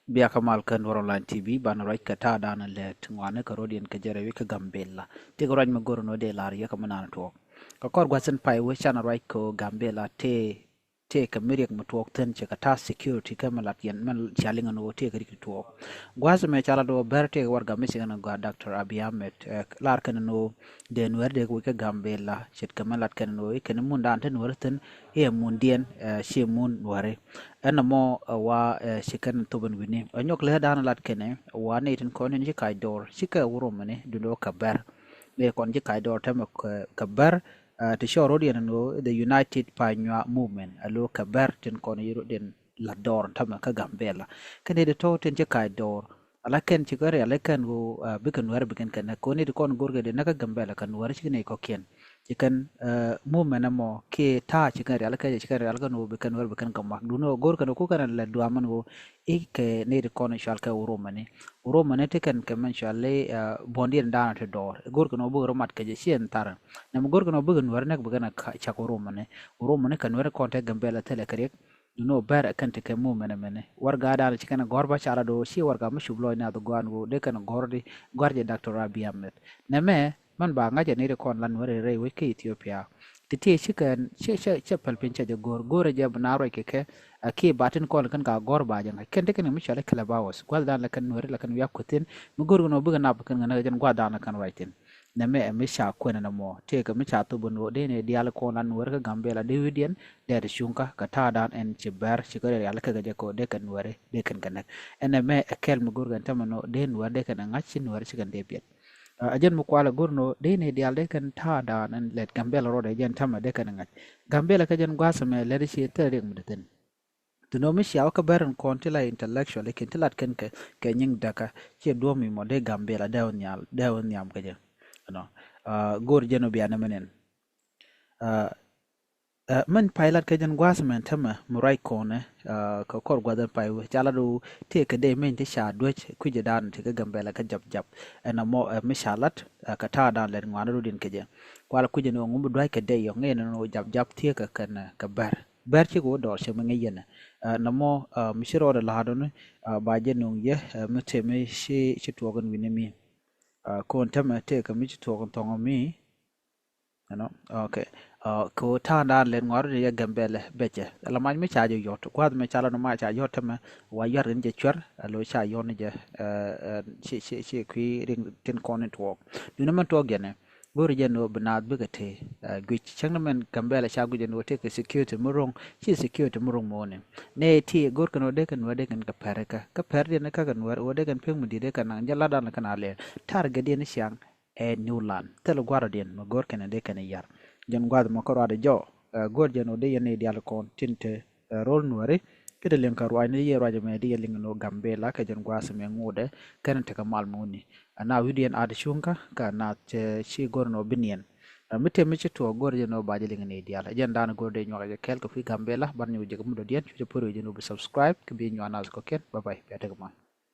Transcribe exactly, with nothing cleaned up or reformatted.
Bia kä mal kä Nuɔr Online T V, banɛ ruac kɛ ta̱a̱ danɛ lɛ ti ŋuani kɛ rɔ̱diɛn kɛ jɛ rɛwi kä Gambela. Tëëkɛ ruac mi go̱r ni wä dee lar yɛ kɛ mi nan tuɔɔk. Kɛ kɔr gua̱thin pay wee canɛ ruac kɛ Gambela tëë tëëkɛ mi riɛk mi tuɔɔk thi̱n, cɛ kɛ ta̱a̱ security kä mi lat yɛn, mi cia liŋ ni wä tëëkɛ riɛk ti tuɔɔk. Gua̱th mɛ ca lat wä Bär tëëkɛ warɛga mi ci kɛn gɔaa Doctor Abiy Ahmed, ɛ, lar kɛn ni wä dee Nuɛr dee kɛ wec kä Gambela, ce̱tkɛ mi lat kɛn ni wä i̱ kɛn mun dan te Nuɛr thi̱n i̱ ɛ mun diɛn, ɛ, ci mun Nuɛri. Ɛn ɛmɔ, ɛ, wa, ɛ, ci kɛn thop ɛn wi̱ni. Ɛ, nyɔk lɛ dan lat kɛn ɛ wa nɛy tin kɔn in ci kac dɔɔr, ci kɛ wä rom ɛn duundɛ wä kɛ Bär. Nɛy kɔn ci kac dɔɔr tɛmɛ kɛ, kɛ Bär, ɛ, ti cɔɔr rɔ̱diɛn ɛn ɣöö the United Panywa Movement, ɛ lo̱ kɛ Bär tin kɔn ci rɔ̱diɛn la̱t dɔɔr tɛmɛ kä Gambela. Kɛn nɛy ti tɔ̱ tin ci kac dɔɔr, ala kɛn ci kɛ rial i̱ kɛn ɣöö, ɛ, bikɛ Nuɛr bikɛn kɛ näk. Kɔn nɛy ti kɔn go̱rkɛ dee näk kä Gambela kɛ Nuɛr ci kɛ nɛy kɔ̱kiɛn. Ci kɛn, ɛ, movement ɛmɔ kiɛ ta̱a̱ ci kɛn rial i̱ kɛ, ci kɛn rial kɛn ɣöö bikɛ Nuɛr bikɛn kɛ mak. Duundɛ ɣöö go̱rkɛn ɣöö ku kɛn lɛ duam ɛn ɣöö i̱ kɛ nɛy ti kɔn cual kɛ Oromoni. Oromoni ti kɛn kɛ mɛn cual i̱, ɛ, buɔ̱ndiɛn danɔ ti dɔɔr. Go̱rkɛn ɣöö bikɛ rɔ mat kɛ jɛ ci ɛn tharɛ. Nɛmɛ go̱rkɛn ɣöö bikɛ Nuɛr näk bikɛn a cak Oromoni. Oromoni kɛ Nuɛr kɔn te Gambela thilɛ kɛ riɛk. Duundɛ ɣöö Bär ɛ kɛn ti kɛ movement ɛmɛni. Warɛga danɔ ci kɛn gɔ̱r bä ca lat ɣöö ci warɛga mi cup lɔcni a dhɔ gɔaa ɛn ɣöö dee kɛn gɔ̱r di, gɔ̱r jɛ Doctor Abiy Ahmed. Nɛmɛ mɛn ba ŋa̱c ɛ nɛy ti kɔn la Nuɛri rɛy wec kä Ethiopia. Ti ti ci kɛn, ci, ci, ci päl piny cɛ jɛ go̱r, go̱rɛ jɛ bi na ruac kɛ kɛ, ɛ, kiɛ ba tin kɔn kɛn ka gɔ̱r ba jɛ ŋa̱c. Kɛn ti kɛn mi cɔal i̱ Clubhouse. Gua̱th dan la kɛn Nuɛri la kɛn wiak kuth thi̱n, mi go̱r kɛn ɣöö bikɛ nap kɛn kɛ näk jɛn gua̱th dan la kɛn ruac thi̱n. Nɛmɛ ɛ mi ca kuɛn ɛn ɛmɔ. Tëëkɛ mi ca thop ɛn ɣöö dee nɛy diaal kɔn la Nuɛri kä Gambela dee wi̱diɛn, dee ti cuŋkä kɛ ta̱a̱ dan ɛn ci Bär, ci kɛ rial kɛ kɛ jɛ kɛ ɣöö dee kɛn Nuɛri, dee kɛn kɛ näk. Ɛn ɛmɛ ɛ kɛl mi go̱r kɛn tämɛ ɛn ɣöö dee Nuɛr dee kɛn ɛ ŋa̱c ci Nuɛri ci kɛn dee biɛt. Ɛ, ɛ jɛn mi kualɛ go̱r ni ɣöö dee nɛy diaal dee kɛn ta̱a̱ da̱a̱n ɛn lɛt Gambela rɔɔdɛ jɛn tämɛ dee kɛn ŋa̱c. Gambela kä jɛn gua̱a̱th ɛmɛ lɛt i̱ ciɛ thil riɛk mi te thi̱n. Ti nɔ mi cia wä kä Bär in kɔn ti la intellectual ikin ti lat kɛn kɛ, kɛ nyiŋ däkä ciɛ duɔ̱ɔ̱p mi mɔ dee Gambela dee wä nhial, dee wä nhiam kä jɛ. Ɛnɔ, ɛ, go̱r jɛn ɔ bia nɛmɛ nɛn. Ɛ, Ɛ, mɛn pay lat kɛ jɛn gua̱a̱th mɛn tämɛ mi ruac kɔnɛ, ɛ, kɛ kɔr gua̱a̱th ɛn pay wee ca lat wee tëëkɛ dee mɛn ti ca duec kui̱cɛ da̱a̱n ti kä Gambela kä jap jap. Ɛn ɛmɔ, ɛ, mi ca lat, ɛ, kɛ ta̱a̱ da̱a̱n lɛt ŋuan rut in kɛ jɛ. Kual kui̱cɛ ni wee ŋu bi dua̱c kɛ dee yɔ ŋɛn ni wee jap jap thiee kɛ kɛn, ɛ, kɛ Bär. Bär cikɛ wä dɔɔr cɛ mi ŋäc yɛn. Ɛ, ɛn ɛmɔ, ɛ, mi ci rɔɔdɛ la̱a̱t ɔni, ɛ, ba jɛ nuŋ yɛ, ɛ, mi tëë mi ci, ci tuɔɔk in wi̱ni mi. Ɛ, kɔn tämɛ tëëkɛ mi ci tuɔɔk in thɔŋ mi. Ɛnɔ, ok. Ɛ, kɛ ɣöö ta̱a̱ da̱a̱n lɛt ŋua̱r rut yɛ Gambela bɛcɛ. Ala mac mi ca jɛ yɔt. Gua̱a̱th mɛ ca lɔ ni ma ca yɔt tämɛ wa yua̱r in jɛ cuɛr. Alo ca yɔt ni jɛ, ɛ, ɛ, ci, ci, ci kui̱ riŋ tin kɔn in tuɔɔk. Duundɛ mɛn tuɔɔk jɛn ɛ. Go̱o̱ri jɛn ɣöö bi naath bikɛ tëë, ɛ, guic. Cäŋ ni mɛn Gambela ca guic jɛn ɣöö tëëkɛ security mi ro̱ŋ. Ci security mi ro̱ŋ mo̱o̱ni. Nɛ ti go̱o̱r kɛn ɣöö dee kɛn ɣöö dee kɛn kɛ pɛr kä. Kä pɛr diɛn kä kɛn ɣöö dee kɛn pek mi di̱i̱t dee kɛn naŋ jɛ lat dan kɛn a lɛɛr. Target diɛn ni ciaŋ ɛ New Land. Thilɛ gua̱r rɔ̱diɛn mi go̱o̱r kɛn dee kɛn yar. Jɛn gua̱th mɔ kä ruaadɛ jɔɔ, ɛ, go̱o̱r jɛn ɣöö dee yɛn ni diaal kɔn tin te, ɛ, ro̱l Nuääri. Kä dee liŋ kɛ ruaacni yɛ ruac ɛmɛ dee yɛ liŋ ni ɣöö Gambela kɛ jɛn gua̱th ɛmɛ ŋotdɛ kɛn tekɛ mal mi wuni. Ɛ na wi̱diɛn a ti cuŋkä kɛ na cɛ ci go̱o̱r ni ɣöö bi niɛn. Ɛ mi tëë mi ci tuɔɔk go̱o̱r jɛn ɣöö ba jɛ liŋ ni diaal. Ɛ jɛn da̱a̱n go̱o̱r dee nyuak jɛ kɛɛl kɛ kui̱ Gambela ban nyuak jɛ kɛ mudɔ diɛn cucɛ pär wi̱i̱ jɛn ɣöö bi subscribe kɛ bi nyuak nath kɔ̱kiɛn. Bye bye. Bia tekɛ mal.